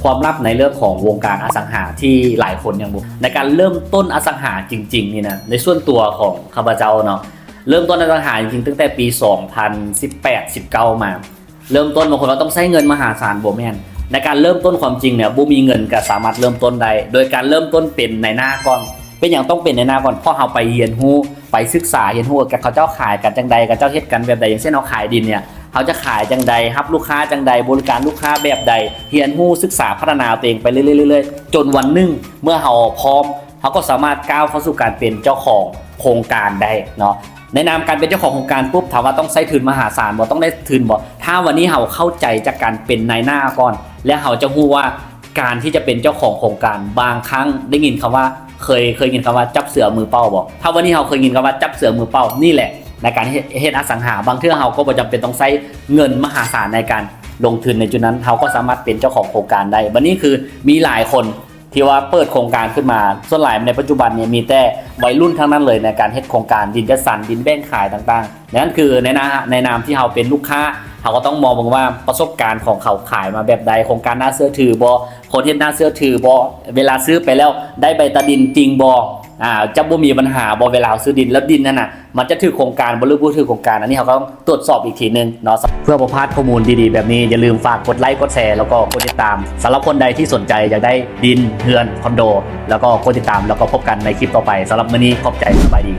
ຄວາມລັບໃນເລື່ອງຂອງວົງການອະສັງຫາທີ່ຫຼາຍຄົນຍັງບໍ່ ໃນການເລີ່ມຕົ້ນອະສັງຫາຈິງໆນີ້ນະ ໃນສ່ວນຕົວຂອງຂ້າພະເຈົ້າເນາະ ເລີ່ມຕົ້ນອະສັງຫາຈິງໆຕັ້ງແຕ່ປີສອງພັນສິບແປດ ສິບເກົ້າມາ ເລີ່ມຕົ້ນບາງຄົນວ່າຕ້ອງໃຊ້ເງິນມະຫາສານ ບໍ່ແມ່ນ. ໃນການເລີ່ມຕົ້ນຄວາມຈິງເນຍ ບໍ່ມີເງິນກໍສາມາດເລີ່ມຕົ້ນໄດ້ ໂດຍການເລີ່ມຕົ້ນເປັນນາຍໜ້າກ່ອນ. ເປັນຫຍັງຕ້ອງເປັນນາຍໜ້າກ່ອນ? ເພາະເຮົາໄປຮຽນຮູ້ ໄປສຶກສາຮຽນຮູ້ວ່າເຂົາເຈົ້າຂາຍກັນຈັ່ງໃດ ເຂົາເຈົ້າເຮັດກັນແບບໃດ ຢ່າງເຊັ່ນເຮົາຂາຍດິນເນຍ ເຮົາຈະຂາຍຈັ່ງໃດ ຮັບລູກຄ້າຈັ່ງໃດ ບໍລິການລູກຄ້າແບບໃດ ຮຽນຮູ້ສຶກສາພັດທະນາຕົວເອງໄປເລື້ອຍໆ ຈົນວັນໜຶ່ງເມື່ອເຮົາພ້ອມ ເຮົາກໍສາມາດກ້າວເຂົ້າສູ່ການເປັນເຈົ້າຂອງໂຄງການໄດ້ເນາະ. ໃນນາມການເປັນເຈົ້າຂອງໂຄງການປຸບ ຖາມວ່າຕ້ອງໃຊ້ທຶນມະຫາສານບໍ່? ຕ້ອງໄດ້ທຶນບໍ່? ຖ້າວັນນີ້ເຮົາເຂົ້າໃຈຈາກການເປັນນາຍໜ້າກ່ອນ ແລະ ເຮົາຈະຮູ້ວ່າການທີ່ຈະເປັນເຈົ້າຂອງໂຄງການ ບາງຄັ້ງໄດ້ຍິນຄຳວ່າ ເຄີຍ ເຄີຍຍິນຄຳວ່າຈັບເສືອມືເປົ່າບໍ່? ຖ້າວັນນີ້ເຮົາເຄີຍຍິນຄຳວ່າຈັບເສືອມືເປົ່າ ນີ້ແຫຼະໃນການເຮັດ ເຮັດອະສັງຫາ ບາງເທື່ອເຮົາກໍບໍ່ຈຳເປັນຕ້ອງໃຊ້ເງິນມະຫາສານໃນການລົງທຶນໃນຈຸດນັ້ນ ເຮົາກໍສາມາດເປັນເຈົ້າຂອງໂຄງການໄດ້. ບັດນີ້ຄືມີຫຼາຍຄົນ ທີ່ວ່າເປີດໂຄງການຂຶ້ນມາ ສ່ວນຫຼາຍໃນປັດຈຸບັນນີ້ມີແຕ່ໄວລຸ້ນທັງນັ້ນເລີຍ ໃນການເຮັດໂຄງການດິນຈັດສັນ ດິນແບ່ງຂາຍຕ່າງໆ. ນັ້ນຄືໃນນາ ໃນນາມທີ່ເຮົາເປັນລູກຄ້າ ເຮົາກໍຕ້ອງມອງເບິ່ງວ່າປະສົບການຂອງເຂົາຂາຍມາແບບໃດ ໂຄງການໜ້າເຊື່ອຖືບໍ່ ຄົນເຮັດໜ້າເຊື່ອຖືບໍ່ ເວລາຊື້ໄປແລ້ວໄດ້ໃບຕາດິນຈິງບໍ່ ອາ ຈະບໍ່ມີບັນຫາບໍ່ ເວລາເຮົາຊື້ດິນ ແລ້ວດິນນັ້ນນະ ມັນຈະຖືກໂຄງການບໍ່ ຫຼື ບໍ່ຖືກໂຄງການ ອັນນີ້ເຮົາກໍຕ້ອງ ตรวจสอบ ອີກທີໜຶ່ງເນາະ. ເພື່ອບໍ່ພາດຂໍ້ມູນດີໆແບບນີ້ ຢ່າລືມຝາກກົດໄລ ກົດແຊ ແລ້ວກໍກົດຕິດຕາມ. ສຳລັບຄົນໃດທີ່ສົນໃຈຢາກໄດ້ດິນ ເຮືອນ ຄອນໂດ ແລ້ວກໍກົດຕິດຕາມ ແລ້ວກໍພົບກັນໃນຄລິບຕໍ່ໄປ. ສຳລັບມື້ນີ້ຂອບໃຈ ສະບາຍດີ.